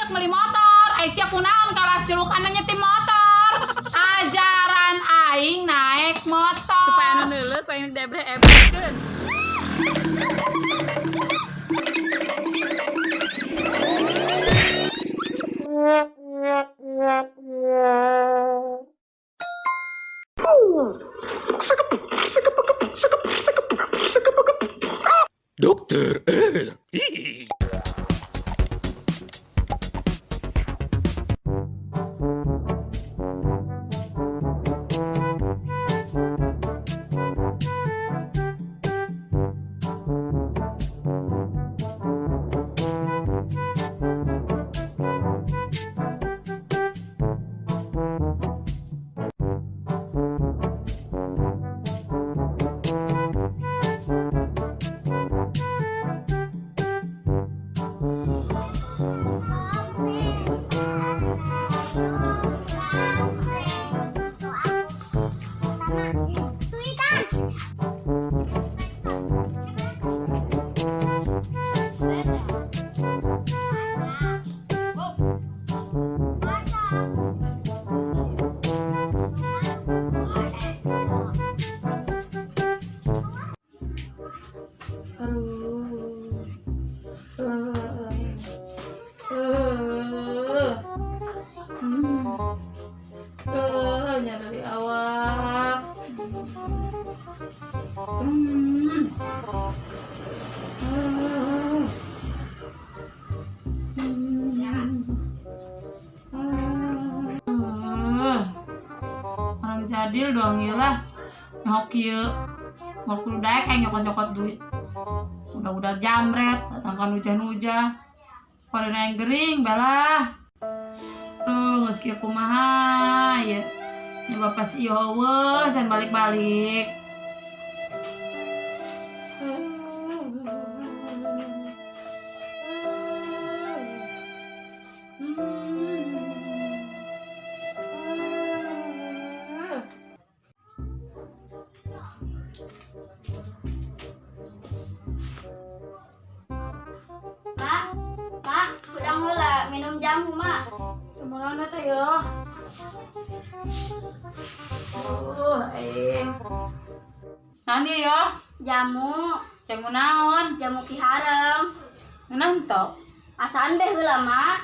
Aing meuli motor. Aing sia kunaon kalah celukan nyetim motor. Ajaran aing naik motor. Supaya anu neuleut paling debreh-ebrekeun. Dokter R. Tuh ikan. Aduh. Nyari awak. Hmm. Orang jadil dong ya lah. Nyok ieu. Mau kudu daek aing nyokot-nyokot duit. Udah-udah jamret, datangkan hujan-hujan. Kalau yang gering balah. Duh, geus kieu kumaha ya. Nya bapak si eueuh can balik-balik. Mak, mak, hudang heula minum jamu, mak. Kumaha teh yo? Aing. Naon ieu yo? Jamu, Jamu naon? Jamu ki hareng. Ngeunah henteu? Asaan beh heula, mak.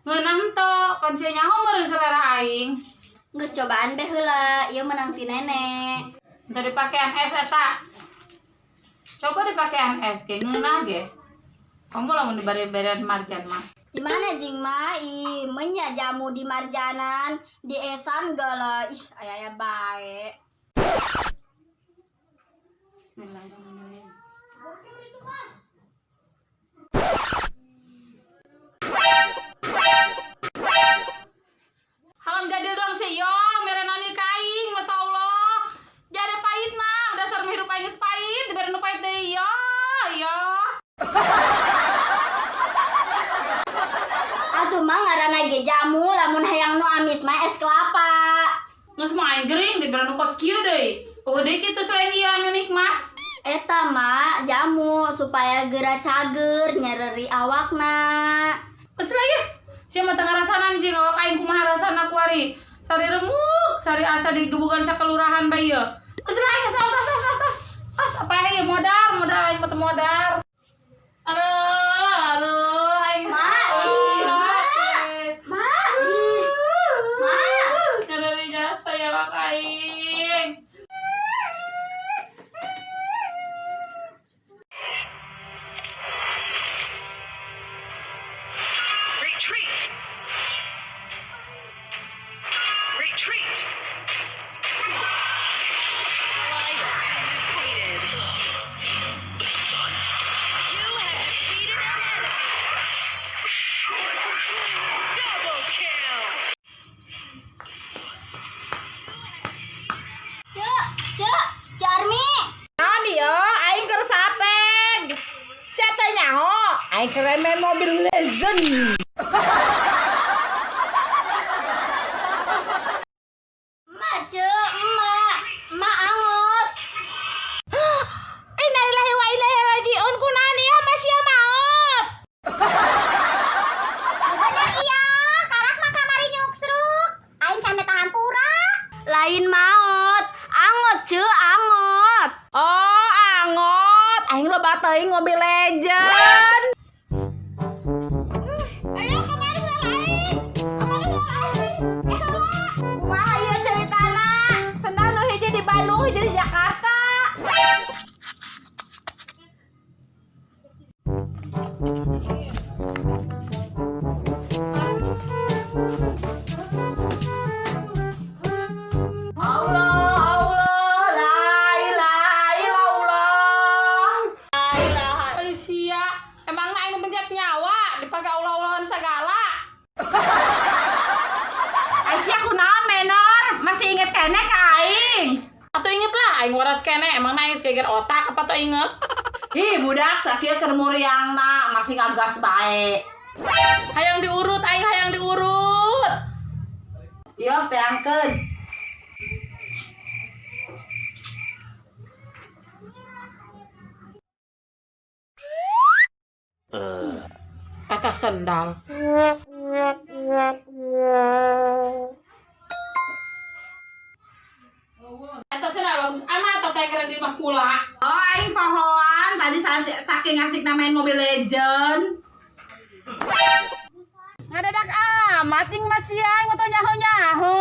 Ngeunah henteu? Pan sia nyaho meureun selera aing. Geus cobaan beh heula, ieu menang ti nenek. Henteu dipakean es eta. Coba dipakean es ge ngeunah ge. Kamu lamun dibere-berean marjan mah. Di mana jing ma? Ih, menya jamu di marjanan, di esan gala. Ih, aya bae. Bismillahirrahmanirrahim. Halam jadil dong sih yo, merenani ka aing, Masya Allah. Jadi pahit mah, dasar hirup aing geus pahit, dibere nu pahit deui yo, yo. Atuh mah ngaranna ge jamu, lamun hayang nu amis mah es kelapa. Geus mah aing gering dibere nu kos kieu deui. Eueuh deui kitu selain ieu anu nikmat. Eta mah jamu supaya geura cager nyereri awakna. Geus lah ya. Sia mah teu ngarasanan jeung awak aing kumaha rasana kuari. Sari remuk, sari asa digebugan sakelurahan bae ieu. Geus lah aing geus as as as as. As apa ieu modar, modar aing mah teu modar. Aduh, aduh, aing. Ma, ih, ma. Ma, ih. Ma. Nyereri jasa ya awak aing. Retreat! Retreat! Ally has been defeated. You have defeated an enemy. Double kill. Cek, cek, Carmi. Naon ieu? Aing keur sapeg. Sia teh nyaho? Aing keur main Mobile Legend. Emak, cek, emak. Emak angot. Innalillahi wa inna ilaihi rajiun, kunaon ieu mah sia maot? Bener. Ayo kemana sendal aing? Kemana sendal aing? Eh, heula. Kumaha ieu ceritana? Sendal nu hiji di Bandung, hiji di Jakarta. Allah, Allah, la ilaha illallah. La ilaha. Ai sia, emang aing nu pencet nyawa dipake ulah-ulahan segala. Aisyah kunaon menor? Masih inget keneh ka aing? Atuh inget lah, aing waras keneh, emang aing geger otak apa tuh inget? Ih, budak sakieu keur muriangna masih ngagas bae. Hayang diurut, aing hayang diurut. Yo, teangkeun. Kata sendal. Eta sendal bagus amat teh keren di imah kula. Oh, aing pohoan tadi saking asikna main Mobile Legend. Ngadadak amat ting masih aing moto nyaho-nyaho.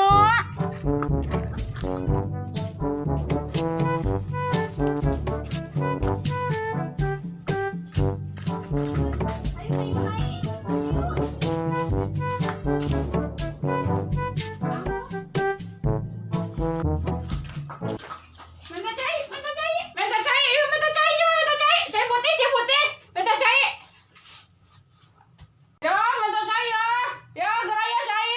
Minta cai, minta cai, minta cai, ieu minta cai, ieu minta cai, cai putih, cai putih, minta cai. Ya, minta cai ya. Ya, geura ya cai.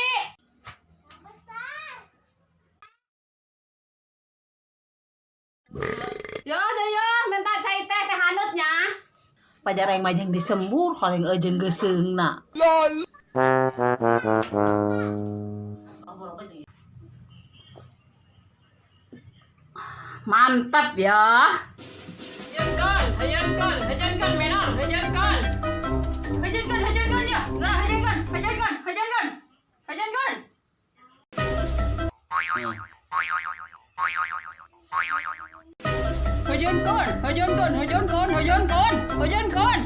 Ya udah ya, minta cai teh teh haneutnya. Pajar aing mah jeung disembur horeng eujeung geuseungna. Mantap ya. Hajankeun, hajankeun, hajankeun menor, hajankeun. Hajankeun, hajankeun ya. Geura hajankeun, hajankeun, hajankeun. Hajankeun. Hajankeun, hajankeun, hajankeun, hajankeun, hajankeun.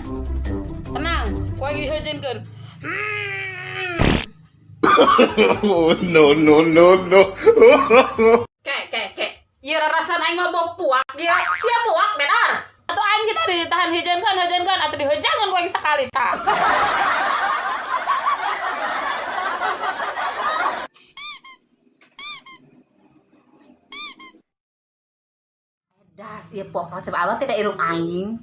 Tenang, ku aing dihajankeun. Oh, no, no, no, no. Kek, kek, kek. Ieu rarasan aing mah bau puak dia. Sia puak benar. Atau aing kita ditahan hajankeun, hajankeun atau dihajankeun ku aing sakali tah. Das ieu pokok coba abah tidak irung aing.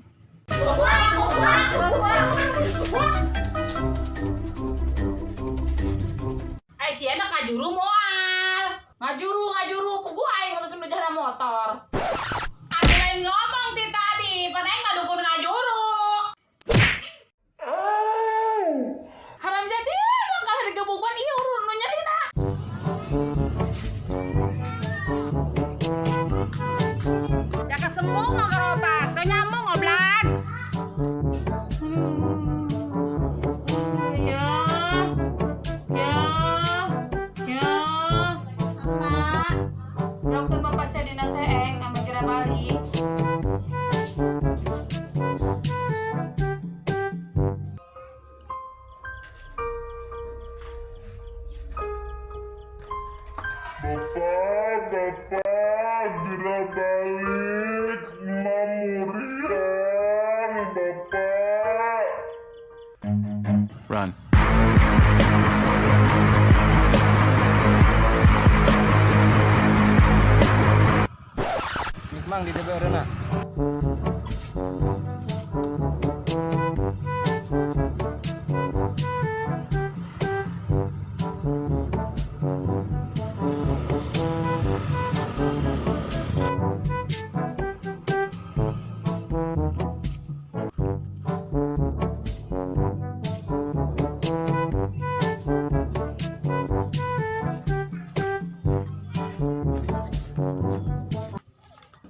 Ai sia na ngajuru moal. Ngajuru, ngajuru, puguh aing mah terus nujahna motor. Atuh lain ngomong ti tadi, pan aing ngadukun ngajuru. Haram jadi dong kalau digebukan ieu urun nu nyerina. Jaka sembung mah gerobak, teu nyambung oblak. Ya. Ya. Ya. Mak, Rokkeun bapak sia dina seeng nama kira balik. Bapak, bapak, geura balik. Mamuriang, bapak. Run. Mang di DPR na.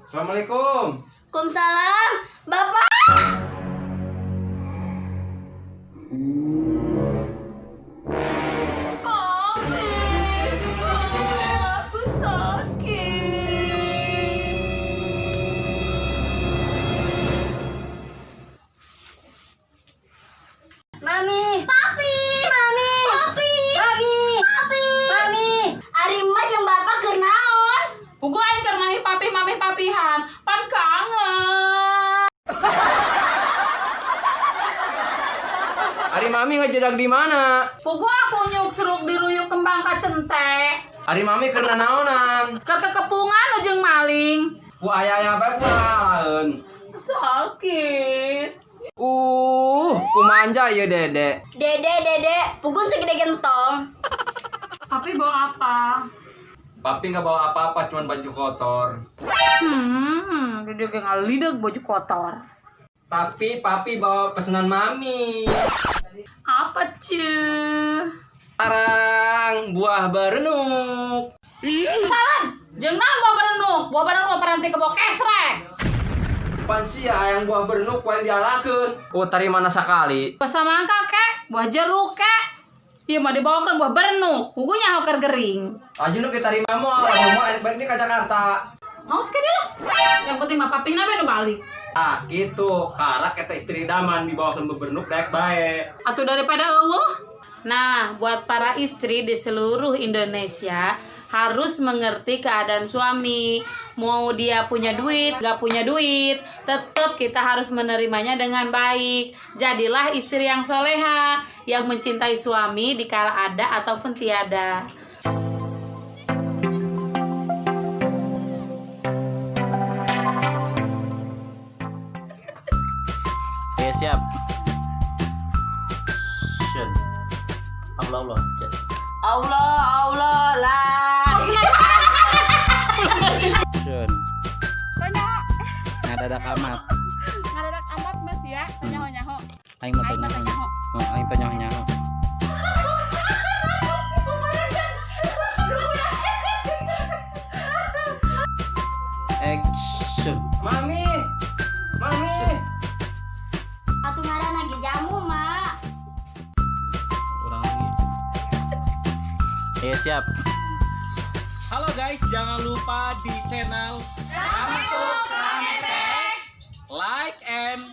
Assalamualaikum. Waalaikumsalam, Bapak. Mami, aku sakit. Mami. Mami ngejedag di mana? Puguh aku nyuksruk diruyuk kembang kacente. Ari Mami keur naonan? Keur kekepungan ujung maling. Ku aya-aya bae pulaeun. Sakit. Kumanja ieu Dede. Dede, dede, pugun segede gentong. Papi bawa apa? Papi nggak bawa apa-apa, cuman baju kotor. Dede ge ngalideg baju kotor. Tapi Papi bawa pesanan Mami. Apa cuy? Arang buah berenuk. Salah, jeung naon buah berenuk? Buah berenuk paranti kebo kesrek. Pan sia hayang buah berenuk ku aing dialakeun. Oh, tari mana sakali? Buah samangka kek, buah jeruk kek. Ieu mah dibawakeun buah berenuk, puguh nyaho keur gering. Aju nu kita terima moal, moal aing balik ke Jakarta. Mau sekali lah. Yang penting mah papihna be nu balik. Ah, gitu. Karak eta istri idaman dibawakeun bebenuk daek bae. Atau daripada eueuh. Nah, buat para istri di seluruh Indonesia harus mengerti keadaan suami. Mau dia punya duit, gak punya duit, tetap kita harus menerimanya dengan baik. Jadilah istri yang soleha, yang mencintai suami dikala ada ataupun tiada. Oke, siap. Action. Allah Allah. Allah, Allah lah. Action. Ngadadak amat. Ngadadak amat mas ya, nyaho-nyaho. Aing mah teu nyaho. Oh, aing teu nyaho-nyaho. Action. Mami. Mami. Atuh ngaranna ge jamu, Mak. Ulang lagi. Oke, siap. Halo guys, jangan lupa di channel Like and